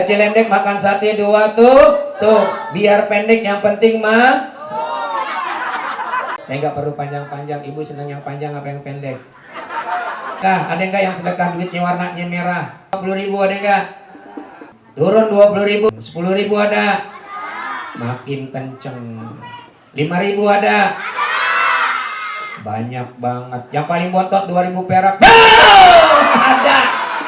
Cilendek makan sate 2 biar pendek yang penting mah. Saya nggak perlu panjang-panjang, ibu senang yang panjang apa yang pendek? Kah, ada nggak yang sedekah duitnya warnanya merah? 20.000 ada nggak? Turun 20.000, 10.000 ada? Makin kenceng. 5.000 ada? Banyak banget. Yang paling bontot 2.000 perak.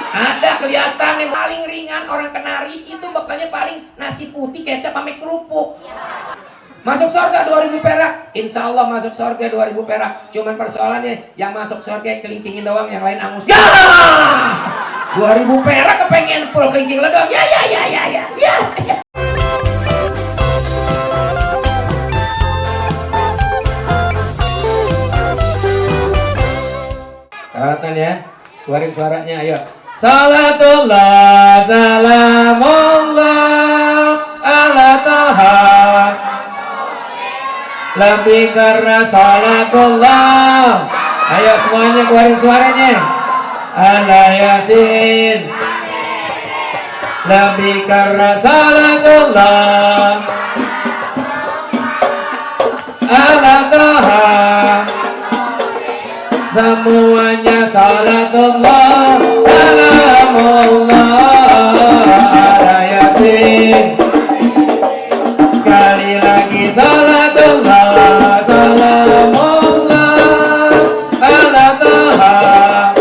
Ada kelihatan nih paling ringan orang kenari itu bekalnya paling nasi putih kecap sama kerupuk. Masuk surga 2.000 perak. Insya Allah masuk surga 2.000 perak. Cuman persoalannya yang masuk surga kelingkingin doang, yang lain angus. Ya! 2.000 perak kepengen full kelingking doang. Ya. Salawatan ya. Keluarin suaranya ayo. Salatullah salamullah ala taha. Lebih karena salatullah. Ayo semuanya keluarin suaranya. Ala yasin. Lebih karena salatullah. Ala taha. Semuanya salatullah. Salamullah ala yasin. Sekali lagi salatullah. Salamullah ala taha.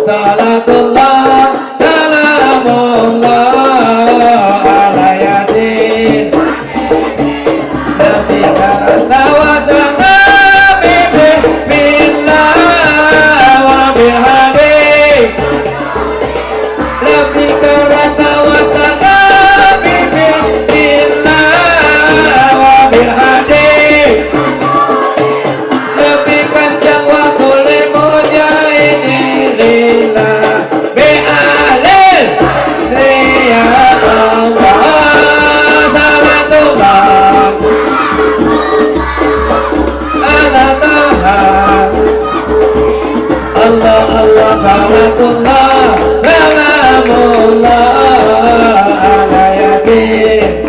Salatullah. Salamullah ala yasin. Nabi karas tawasan Allah salatullah salamullah ala yasin.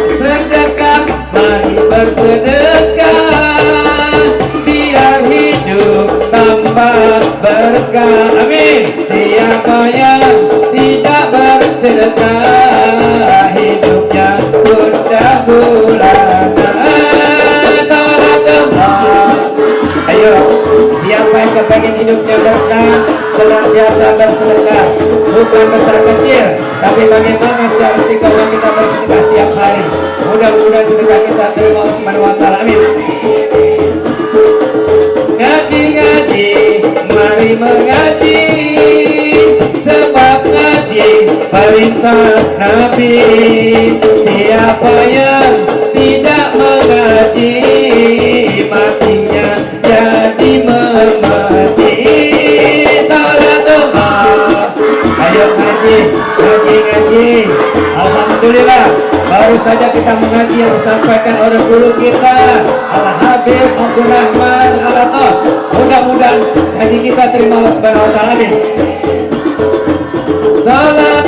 Sedekah, mari bersedekah biar hidup tambah berkah. Amin. Siapa yang tidak bersedekah hidupnya gundah gulana. Ayo, siapa yang kepengen hidupnya berkah, senantiasa bersedekah, bukan besar kecil, tapi bagaimana seharus dikawal kita bersedekah setiap hari. Mudah-mudahan sedekah kita terima Allah Subhanahu wa Ta'ala. Amin. Ngaji, mari mengaji, sebab ngaji perintah Nabi. Siapa yang tidak mengaji, matinya jadi memati. Salatullah. Ayo ngaji. Alhamdulillah, baru saja kita mengaji yang disampaikan oleh guru kita Al-Habib Abdul Rahman Al-Atos. Mudah-mudahan ngaji kita terima Allah Subhanahu wa Ta'ala. Salat,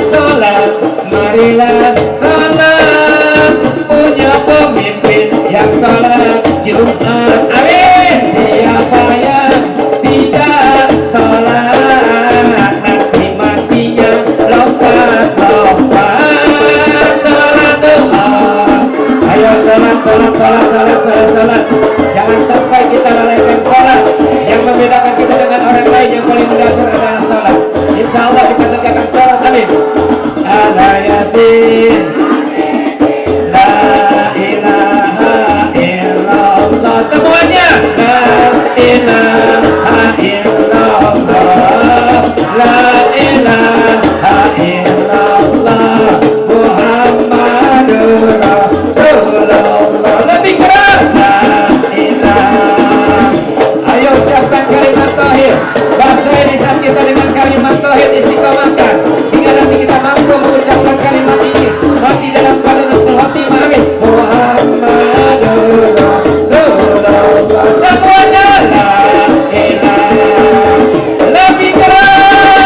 marilah salat, punya pemimpin yang salat Jumat. Amin. Siapa yang tidak salat, nanti matinya lompat-lompat. Salatullah. Ayo salat. Jangan sampai kita lalaikan salat. Yang membedakan kita dengan orang lain yang paling mendasar adalah salat. Insya Allah kita tegakkan salat. Amin. Ala yasin. La ilaha illallah. Semuanya. La ilaha illallah. La ilaha illallah. Muhammadur Rasulullah. Lebih keras. La ilaha. Ayo ucapkan kalimat tauhid. Basahi lisan kita dengan kalimat tauhid, istiqomahkan sehingga nanti kita mampu mengucapkan kalimat ini mati dalam keadaan husnul khotimah. Amin. Muhammadur Rasulullah. Semuanya la ilaha. Lebih keras.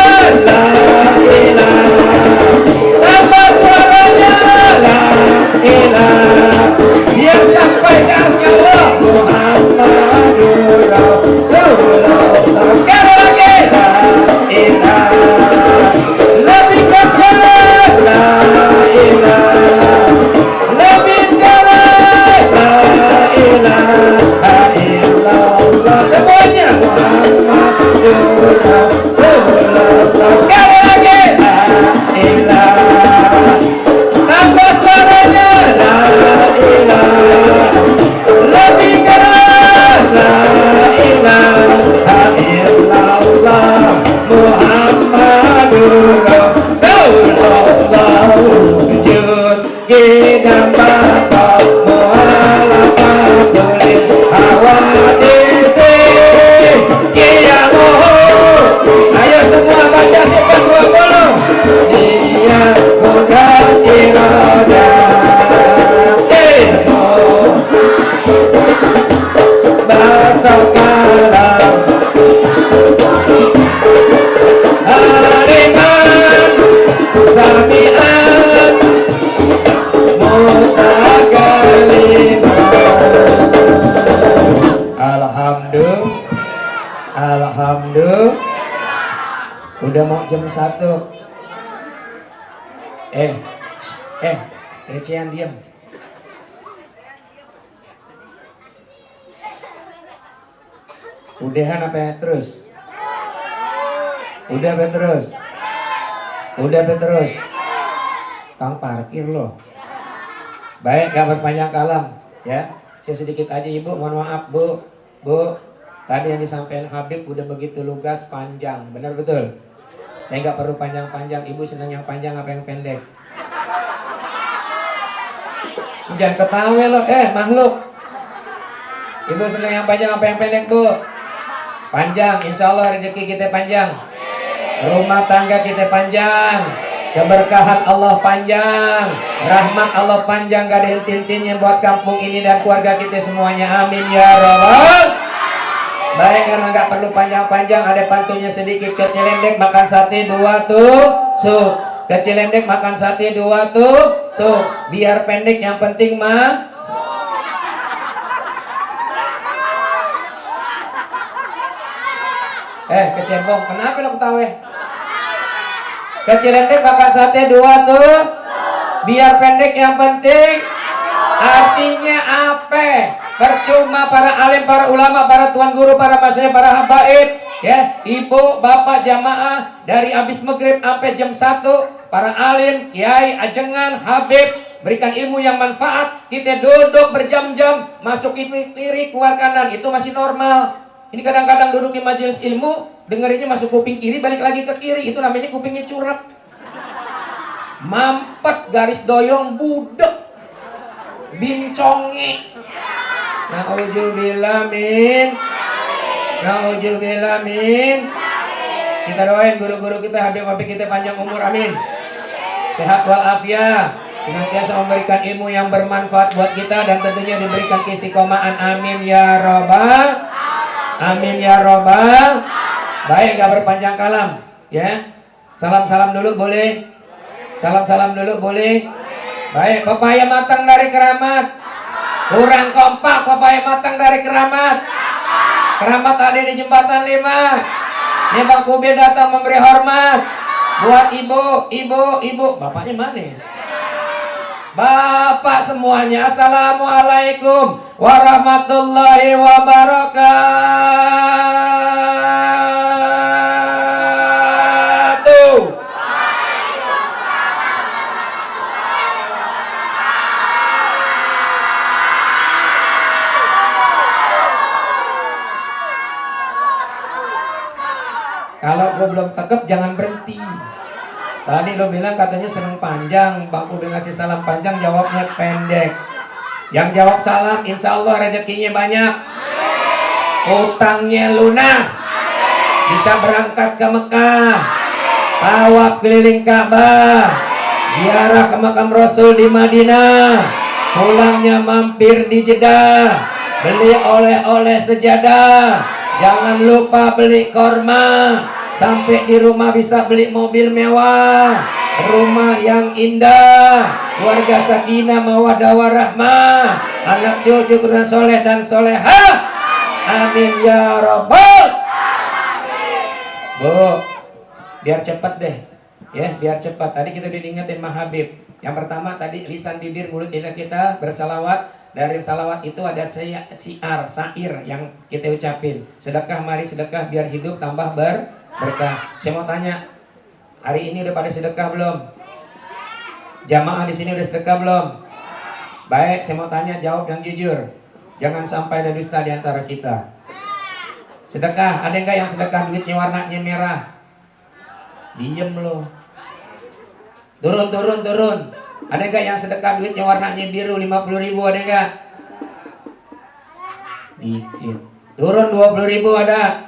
Udah mau jam 1. Recehan diam. Udahan apa terus? Udah terus. Udah terus. Kang parkir loh. Baik, gak berpanjang kalam ya. Saya sedikit aja Ibu, mohon maaf Bu. Bu, tadi yang disampaikan Habib udah begitu lugas, panjang. Benar betul? Saya nggak perlu panjang-panjang. Ibu senang yang panjang apa yang pendek? Jangan ketawa loh, makhluk. Ibu senang yang panjang apa yang pendek Bu? Panjang, insya Allah rezeki kita panjang, rumah tangga kita panjang, keberkahan Allah panjang, rahmat Allah panjang, gak ada henti-hentinya buat kampung ini dan keluarga kita semuanya, amin ya rabbal. Baik, karena gak perlu panjang-panjang, ada pantunnya sedikit. Kecelendek makan sate 2 tusuk, kecelendek makan sate 2 tusuk, biar pendek yang penting mah. Kecembong, kenapa lo ketawa? Kecelendek makan sate 2 biar pendek yang penting. Artinya apa? Percuma para alim, para ulama, para tuan guru, para masyayikh, para habaib, ya, ibu, bapak, jamaah dari habis maghrib sampai jam 1, para alim, kiai, ajengan, habib, berikan ilmu yang manfaat. Kita duduk berjam-jam, masuk kiri, keluar kanan, itu masih normal. Ini kadang-kadang duduk di majelis ilmu, dengerinnya masuk kuping kiri, balik lagi ke kiri, itu namanya kupingnya curap. Mampet, garis doyong, budek, binconge. Na'udzubillah min. Na'udzubillah min. Kita doain guru-guru kita, habib-habib kita panjang umur, amin. Sehat walafiat, senantiasa memberikan ilmu yang bermanfaat buat kita dan tentunya diberikan keistiqomahan, amin ya robbal. Amin ya robbal. Baik, gak berpanjang kalam ya. Salam-salam dulu boleh? Salam-salam dulu boleh? Baik, pepaya matang dari Keramat. Kurang kompak, pepaya matang dari Keramat. Keramat ada di jembatan 5. Ini Bang Kubil datang memberi hormat buat ibu. Bapaknya mana ya? Bapak semuanya, assalamualaikum warahmatullahi wabarakatuh. Kalau gue belum tekep jangan berhenti. Tadi lo bilang katanya seneng panjang, Bang Kubil ngasih salam panjang, jawabnya pendek. Yang jawab salam insya Allah rezekinya banyak, utangnya lunas, bisa berangkat ke Mekah, tawaf keliling Ka'bah, ziarah ke makam Rasul di Madinah, pulangnya mampir di Jeddah, beli oleh-oleh sejadah, jangan lupa beli korma. Sampai di rumah bisa beli mobil mewah, rumah yang indah, keluarga sakinah mawaddah warahmah, anak cucu keturunan soleh dan solehah, amin ya rabbal. Bu, biar cepat deh ya, biar cepat. Tadi kita udah diingetin Mah Habib. Yang pertama tadi lisan bibir mulut lidah kita bersalawat. Dari salawat itu ada syair yang kita ucapin. Sedekah, mari sedekah biar hidup tambah berkah. Saya mau tanya, hari ini udah pada sedekah belum? Jamaah di sini udah sedekah belum? Baik, saya mau tanya, jawab yang jujur. Jangan sampai ada dusta di antara kita. Sedekah, ada enggak yang sedekah duitnya warnanya merah? Diem loh. Turun. Ada enggak yang sedekah duitnya warnanya biru 50.000, ada enggak? Dikit. Turun 20.000 ada?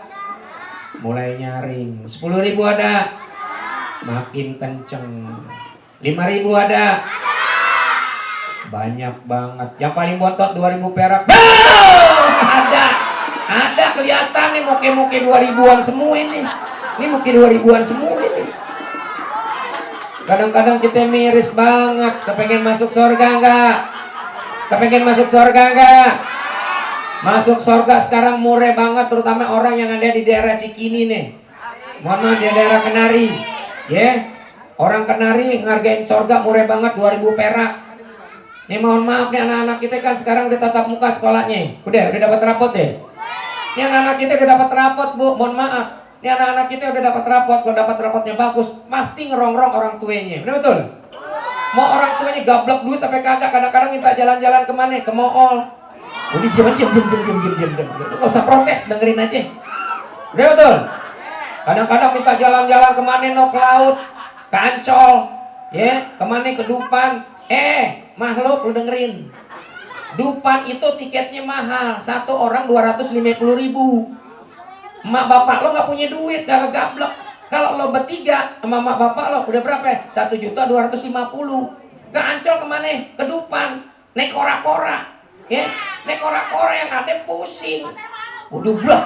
Mulai nyaring. 10.000 ada? Makin kenceng. 5.000 ada? Banyak banget. Yang paling bontot 2.000 perak. Ada kelihatan nih muke-muke 2.000-an semua ini. Ini muke 2.000-an semua ini. Kadang-kadang kita miris banget. Kepengen masuk surga enggak? Kepengen masuk surga enggak? Masuk surga sekarang murah banget, terutama orang yang ada di daerah Cikini nih. Mohon maaf di daerah Kenari. Ya. Orang Kenari ngargain sorga murah banget 2000 perak. Nih mohon maaf nih anak-anak kita kan sekarang udah tatap muka sekolahnya. Udah dapat rapot deh. Nih anak-anak kita udah dapat rapot, Bu. Mohon maaf. Nih anak-anak kita udah dapat rapot. Kalau dapat rapotnya bagus, pasti ngerongrong orang tuanya. Benar betul? Mau orang tuanya gablek duit tapi kagak, kadang-kadang minta jalan-jalan kemana? Ke mall. Udah diam. Gak usah protes, dengerin aja. Udah betul? Kadang-kadang minta jalan-jalan kemana? No, ke laut, ke Ancol, ya, kemana? Ke Dupan. Makhluk, lu dengerin. Dupan itu tiketnya mahal, satu orang 250.000. Emak bapak lo nggak punya duit, gak gablek. Kalau lo bertiga sama emak bapak lo udah berapa? 1.250.000. Ke Ancol kemana? Ke Dupan, naik kora-kora, ya, naik kora-kora yang ada pusing. Kedublak.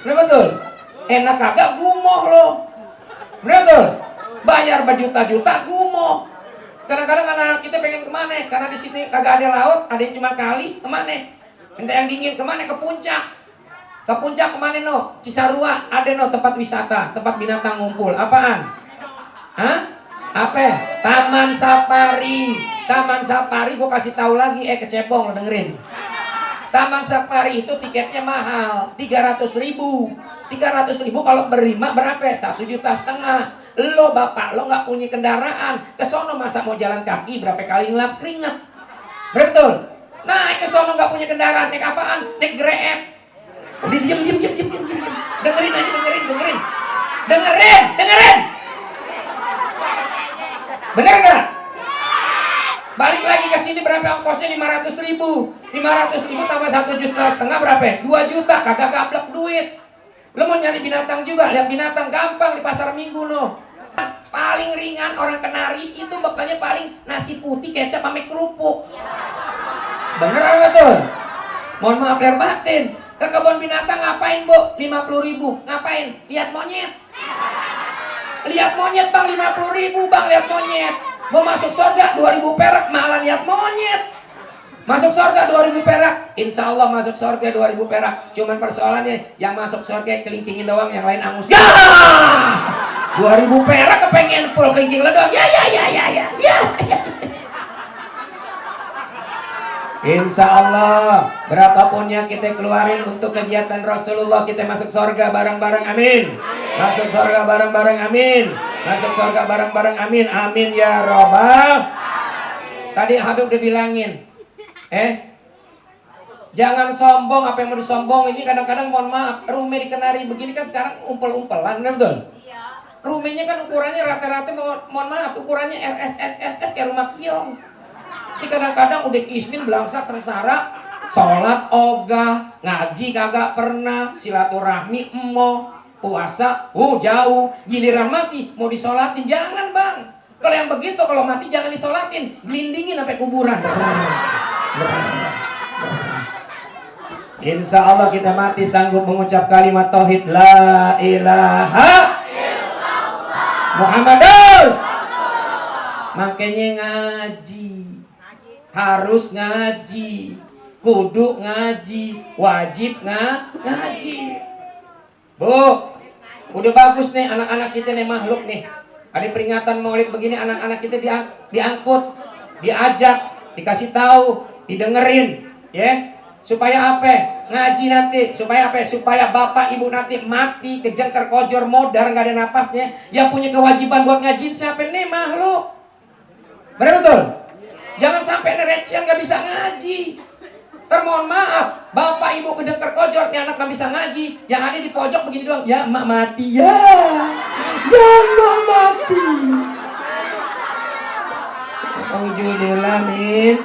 Bener betul? Enak kagak gumoh lo. Bener betul? Bayar berjuta-juta gumoh. Kadang-kadang anak-anak kita pengen kemana? Karena di sini kagak ada laut, ada yang cuma kali. Kemana? Minta yang dingin kemana? Ke puncak. Ke puncak kemana no? Cisarua ada no tempat wisata, tempat binatang ngumpul. Apaan? Hah? Apa? Taman Safari. Taman Safari gue kasih tahu lagi, kecebong lo dengerin. Taman Safari itu tiketnya mahal, 300.000. 300.000 kalau berlima berapa? 1,5 juta. Lo bapak lo nggak punya kendaraan, kesono masa mau jalan kaki berapa kali ngelap keringet? Betul? Naik kesono nggak punya kendaraan, naik apaan? Naik Grab. Udah diam. Dengerin aja, dengerin. Bener nggak? Balik lagi ke sini berapa ongkosnya? 500.000. 500.000 tambah 1,5 juta berapa? 2 juta. Kagak gablek duit. Lo mau nyari binatang juga, lihat binatang gampang di pasar Minggu no. Paling ringan orang Kenari itu bekalnya paling nasi putih, kecap sama kerupuk. Bener betul? Mohon maaf lahir batin. Ke kebun binatang ngapain, Bu? 50.000. Ngapain? Lihat monyet. Lihat monyet, Bang, 50.000, Bang, lihat monyet. Mau masuk surga 2.000 perak malah lihat monyet. Masuk surga 2.000 perak. Insya Allah masuk surga 2.000 perak. Cuman persoalannya yang masuk surga kelingkingin doang, yang lain angus. Ya! 2.000 perak kepengen full kelingking lo doang. Ya. Insya Allah berapapun yang kita keluarin untuk kegiatan Rasulullah, kita masuk surga bareng-bareng, amin. Masuk surga bareng-bareng, amin. Masuk surga bareng-bareng, amin. Amin ya robbal. Tadi Habib udah bilangin, jangan sombong apa yang mau disombong. Ini kadang-kadang mohon maaf, rumah di Kenari begini kan sekarang umpel-umpelan, betul? Rumahnya kan ukurannya rata-rata mohon maaf, ukurannya RSS kayak rumah kiong. Ini kadang-kadang udah kismin belangsak sengsara, sholat ogah, ngaji kagak pernah, silaturahmi emoh, puasa jauh, giliran mati mau disolatin, jangan bang. Kalau yang begitu, kalau mati jangan disolatin, gelindingin sampai kuburan. Insya Allah kita mati sanggup mengucap kalimat tauhid la ilaha illallah Muhammadur. Makanya ngaji, harus ngaji, kudu ngaji, wajib ngaji. Bu, udah bagus nih anak-anak kita nih makhluk nih. Ada peringatan maulid begini, anak-anak kita diangkut, diajak, dikasih tahu, didengerin, ya. Supaya apa? Ngaji nanti. Supaya apa? Supaya bapak ibu nanti mati kejengker kojor modar nggak ada napasnya. Yang punya kewajiban buat ngajiin siapa nih? Makhluk. Benar betul? Jangan sampai nerecian nggak bisa ngaji. Termohon maaf, bapak ibu kejengker kojor nih anak nggak bisa ngaji. Yang ada di pojok begini doang. Ya emak mati ya. Ya emak mati. Alhamdulillah min.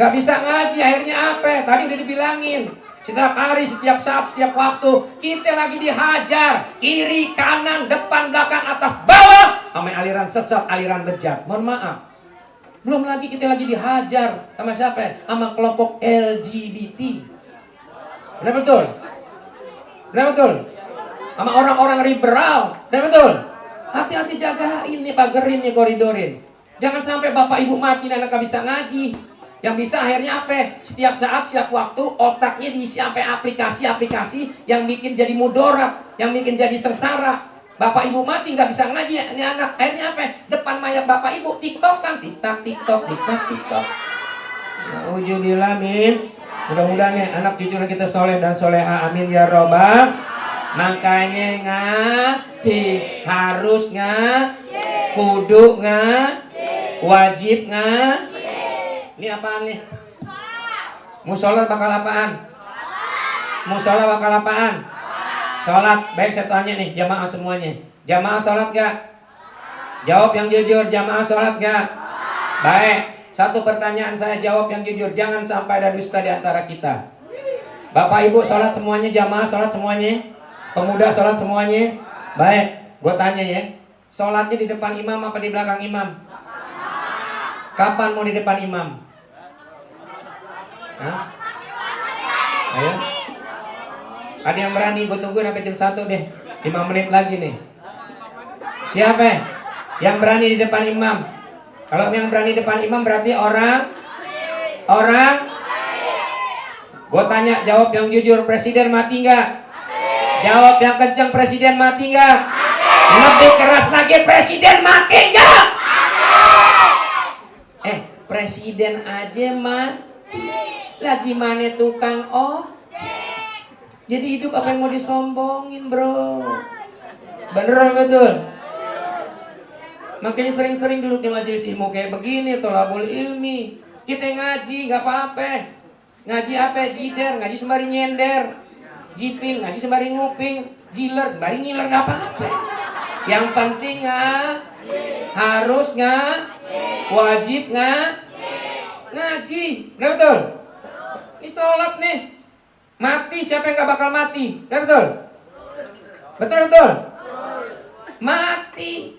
Gak bisa ngaji, akhirnya apa? Tadi udah dibilangin, setiap hari, setiap saat, setiap waktu kita lagi dihajar kiri, kanan, depan, belakang, atas, bawah sama aliran sesat, aliran bejat. Mohon maaf, belum lagi kita lagi dihajar sama siapa? Sama kelompok LGBT. Benar betul? Benar betul? Sama orang-orang liberal. Benar betul? Hati-hati jagain nih, pagerin nih, koridorin. Jangan sampai bapak ibu mati dan anak gak bisa ngaji. Yang bisa akhirnya apa? Setiap saat, setiap waktu otaknya diisi sampai aplikasi-aplikasi yang bikin jadi mudarat, yang bikin jadi sengsara. Bapak ibu mati nggak bisa ngaji ini anak. Akhirnya apa? Depan mayat bapak ibu TikTok-kan, tiktok tiktok tiktok tiktok. Nauzubillah min. Mudah-mudahan ya anak cucu kita soleh dan soleha, amin ya robbal. Makanya ngaji harus kudu wajib Ini apaan nih? Musola bakal apaan? Musola bakal apaan? Sholat. Baik, saya tanya nih jamaah semuanya. Jamaah sholat gak? Jawab yang jujur, jamaah sholat gak? Baik. Satu pertanyaan saya jawab yang jujur, jangan sampai ada dusta di antara kita. Bapak ibu sholat semuanya, jamaah sholat semuanya, pemuda sholat semuanya. Baik, gue tanya ya, sholatnya di depan imam apa di belakang imam? Kapan mau di depan imam? Hah? Ayo. Ada yang berani? Gue tungguin sampai jam 1 deh, 5 menit lagi nih. Siapa yang berani di depan imam? Kalau yang berani depan imam berarti orang gue tanya, jawab yang jujur, presiden mati nggak? Jawab yang kencang, presiden mati nggak? Lebih keras lagi, presiden mati nggak? Presiden aja mati, lagi mana tukang jadi hidup apa yang mau disombongin bro? Bener betul? Makanya sering-sering dulu di majelis ilmu kayak begini, tolabul ilmi. Kita ngaji gak apa-apa. Ngaji apa? Jider, ngaji sembari nyender. Jipin, ngaji sembari nguping. Jiler, sembari ngiler, gak apa-apa. Yang penting harus wajib ngaji. Benar betul? Ini sholat nih. Mati, siapa yang gak bakal mati? Benar betul? Betul-betul? Mati.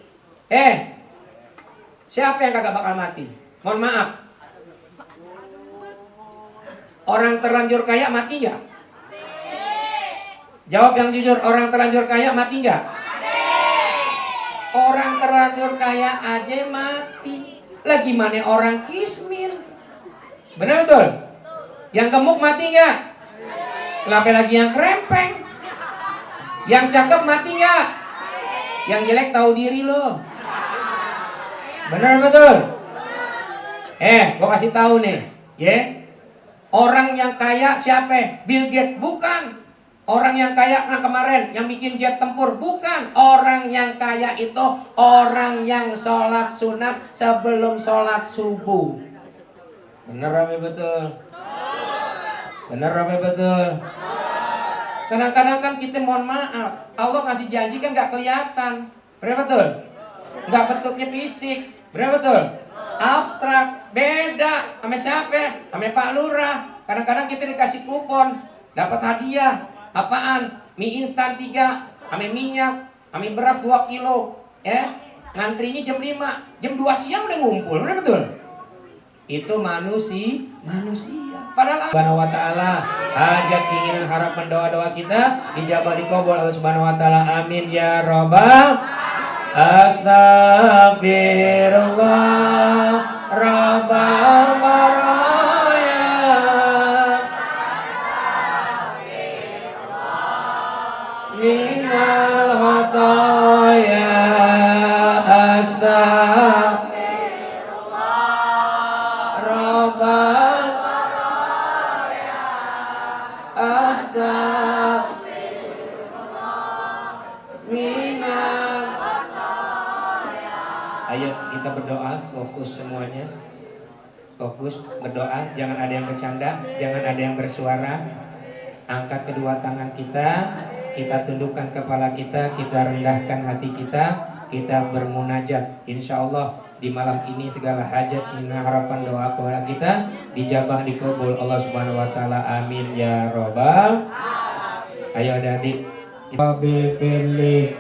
Siapa yang kagak bakal mati? Mohon maaf. Orang terlanjur kaya mati nggak? Jawab yang jujur, orang terlanjur kaya mati nggak? Orang terlanjur kaya aja mati. Lagi mana orang kismin? Benar betul? Yang gemuk mati nggak? Kenapa lagi yang krempeng? Yang cakep mati nggak? Yang jelek tahu diri loh. Benar betul? Gue kasih tahu nih, orang yang kaya siapa? Bill Gates? Bukan. Orang yang kaya kemarin yang bikin jet tempur? Bukan. Orang yang kaya itu orang yang sholat sunat sebelum sholat subuh. Benar apa betul? Benar apa betul? Kadang-kadang kan kita mohon maaf, Allah kasih janji kan gak kelihatan. Benar betul? Gak bentuknya fisik. Benar betul? Abstrak, beda sama siapa? Sama Pak Lurah. Kadang-kadang kita dikasih kupon, dapat hadiah. Apaan? Mie instan 3, sama minyak, sama beras 2 kilo. Ngantrinya jam 5, jam 2 siang udah ngumpul. Benar betul? Itu manusia. Padahal Allah Subhanahu wa ta'ala, hajat, keinginan, harapan, doa-doa kita dijabah, dikabul Allah Subhanahu wa ta'ala. Amin ya robbal. Astaghfirullah Rabbal baraya. Minal khataya. Astaghfirullah Rabbal baraya. Astaghfirullah minal. Ayo kita berdoa, fokus semuanya. Fokus berdoa, jangan ada yang bercanda, jangan ada yang bersuara. Angkat kedua tangan kita tundukkan kepala kita rendahkan hati kita bermunajat. Insya Allah di malam ini segala hajat, keinginan, harapan, doa kepada kita dijabah, dikabul Allah Subhanahu wa ta'ala. Amin ya robbal. Ayo adik-adik. Rabbi firli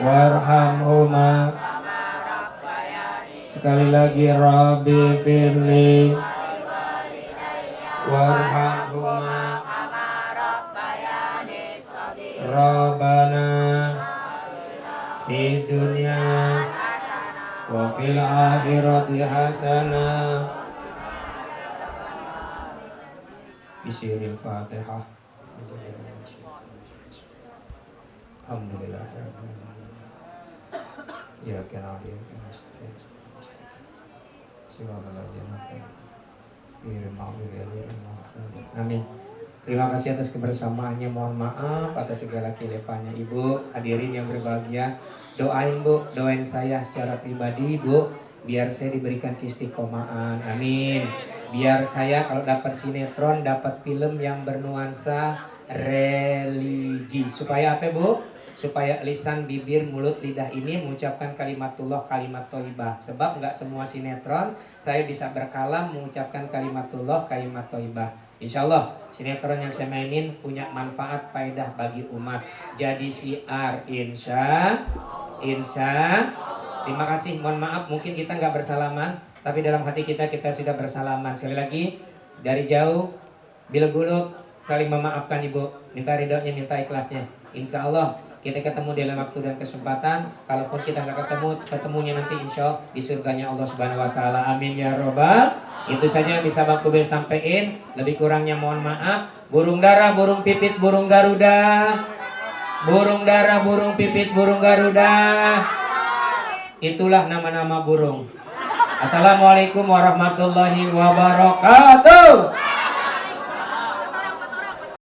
warhamhuma. Sekali lagi, Rabbi firli warhamhuma. Rabbana fid dunya wa fil akhirati hasanah Bismillahirrahmanirrahim. Fatihah. Alhamdulillah. Ya kana dia kana nasta'in. Amin. Terima kasih atas kebersamaannya. Mohon maaf atas segala kelepannya. Ibu hadirin yang berbahagia, doain Bu, doain saya secara pribadi Bu, biar saya diberikan keistiqomahan. Amin. Biar saya kalau dapat sinetron, dapat film yang bernuansa religi. Supaya apa Bu? Supaya lisan, bibir, mulut, lidah ini mengucapkan kalimatullah, kalimat thayyibah. Sebab nggak semua sinetron saya bisa berkalam mengucapkan kalimatullah, kalimat thayyibah. Insya Allah sinetron yang saya mainin punya manfaat faedah bagi umat. Jadi siar insya. Terima kasih. Mohon maaf mungkin kita nggak bersalaman, tapi dalam hati kita sudah bersalaman. Sekali lagi dari jauh, bila gulub saling memaafkan Ibu. Minta ridhonya, minta ikhlasnya. Insya Allah kita ketemu dalam waktu dan kesempatan. Kalaupun kita nggak ketemu, ketemunya nanti insya Allah di surganya Allah Subhanahu Wa Taala. Amin ya robbal. Itu saja yang bisa Bang Kubil sampaikan. Lebih kurangnya mohon maaf. Burung dara, burung pipit, burung garuda. Burung dara, burung pipit, burung garuda. Itulah nama-nama burung. Assalamualaikum warahmatullahi wabarakatuh.